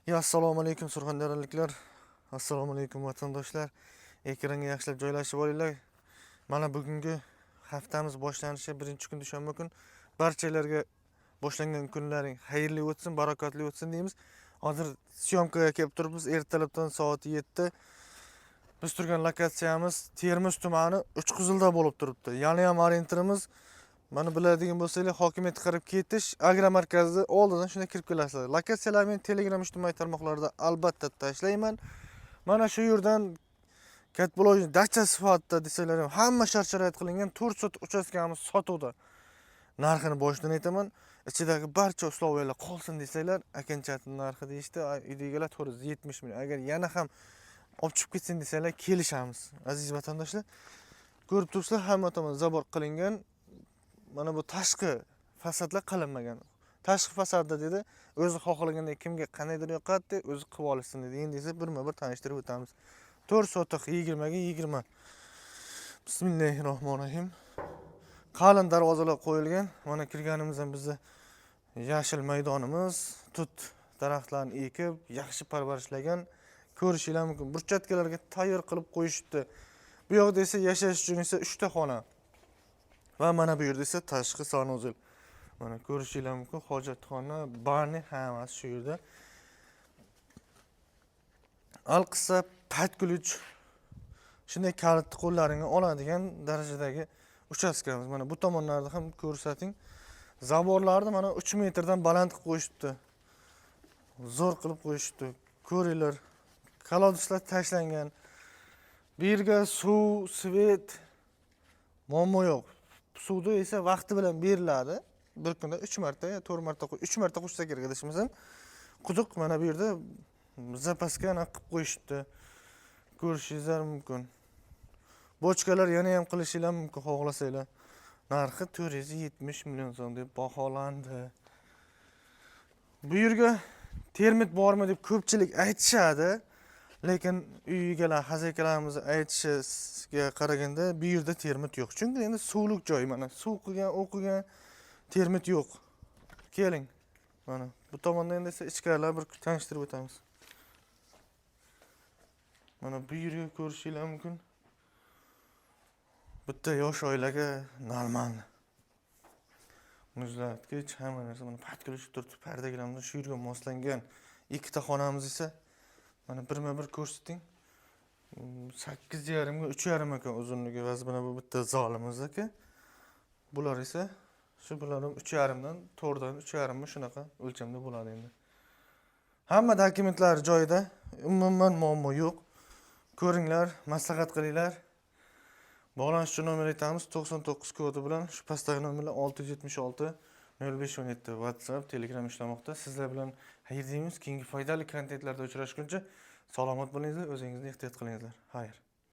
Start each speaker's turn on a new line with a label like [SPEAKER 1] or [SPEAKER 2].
[SPEAKER 1] Ya, assalomu alaykum, surxondaryoliklar, assalomu alaykum, vatandoshlar. Ekranga yaxshilab joylashib olinglar. Mana bugungi haftamiz boshlanishi, birinchi kun, dushanba kun. Barchalarga boshlangan kunlaring xayrli o'tsin, barakotli o'tsin deymiz. Hozir съёмка ga kelib turibmiz, ertalabdan soat 7. Biz turgan lokatsiyamiz Termiz tumani, Uchqizilda bo'lib turibdi. Yana ham orientirimiz, mana biladigan bo'lsanglar, hokimiyatga qarab ketish, agromarkazni oldidan shunday kirib kelasizlar. Lokatsiyalarni men Telegram ijtimoiy tarmoqlarida albatta tashlayman. Mana shu yerdan как dacha sifatida desanglar ham, hamma shart sharoit qilingan 4 sotix uchastkamiz sotuvda. Narxini boshidan aytaman. Ichidagi barcha условия lar qolsin desanglar, окончательный narxi deyishdi uydagilar, 470 million. Agar yana ham olib chiqib ketsin desanglar, kelishamiz. Aziz vatandoshlar, ko'rib turibsizlar, hamma tomon забор qilingan. Mana bu tashqi fasadlar qilinmagan. Tashqi fasadda dedi, o'zi xohlaganday, kimga qandaydir yoqadi, o'zi qilib olishsin dedi. Endi esa birma bir tanishtirib o'tamiz. 4 sotix, 20ga 20. Bismillahi rohmanir rohim. Qalin darvozalar qo'yilgan. Mana kirganimizdan bizni yashil maydonimiz, tut daraxtlarini ekib, yaxshi parvarishlagan, ko'rishinglar mumkin. Брусчатка larga tayyor qilib qo'yishibdi. Bu yoqda esa yashash uchun esa uchta xona va mana bu yerda esa tashqi санузел. Mana ko'rishinglar mumkin, hojatxona, баня, hammasi shu yerda. Alqissa, под ключ, shunday kalitni qo'llaringga oladigan darajadagi uchastkamiz. Mana bu tomonlarni ham ko'rsating. Забор larni mana 3 metrdan baland qilib qo'yishibdi, zo'r qilib qo'yishibdi, ko'ringlar. Колодец lar tashlangan. Bu yerga suv, свет muammo yo'q. Suvni esa vaqti bilan beriladi, bir kunda uch marta yo to'rt marta, uch marta qo'shsa kerak, adashmasam. Quduq mana bu yerda запаска anaqa qilib qo'yishibdi, ko'rishingizlar mumkin. Бочка lar yana ham qilishinglar mumkin xohlasanglar. Narxi 470 million so'm deb baholandi. Bu yerga termit bormi deb ko'pchilik aytishadi, lekin uy egalari, хозяйка larimiz aytishiga qaraganda, bu yerda termit yo'q, chunki endi suvliq joy. Mana suv qilgan, u qilgan, termit yo'q. Keling, mana bu tomonda endi esa ichkarilar bir tanishtirib o'tamiz. Mana bu yerga ko'rishinglar mumkin, bitta yosh oilaga нормально. Muzlatgich, hamma narsa mana под ключ turibdi, pardagilarimiz shu yerga moslangan. Ikkita xonamiz esa mana birma bir ko'rsating. 8,5ga 3,5 ekan uzunligi va mana bu bitta zalimiz aka. Bular esa shu, bular ham 3,5dan, 4dan 3,5mi, shunaqa o'lchamda bo'ladi. Endi hamma dokumentlar joyida, umuman muammo yo'q. Ko'ringlar, maslahat qilinglar. Bog'lanish uchun nomer aytamiz: 99 kodi bilan shu pastdagi nomerlar 676 05 17, WhatsApp, Telegram ishlamoqda. Sizlar bilan xayr deymiz, keyingi foydali kontentlarda uchrashguncha salomat bo'linglar, o'zingizni ehtiyot qilinglar, xayr.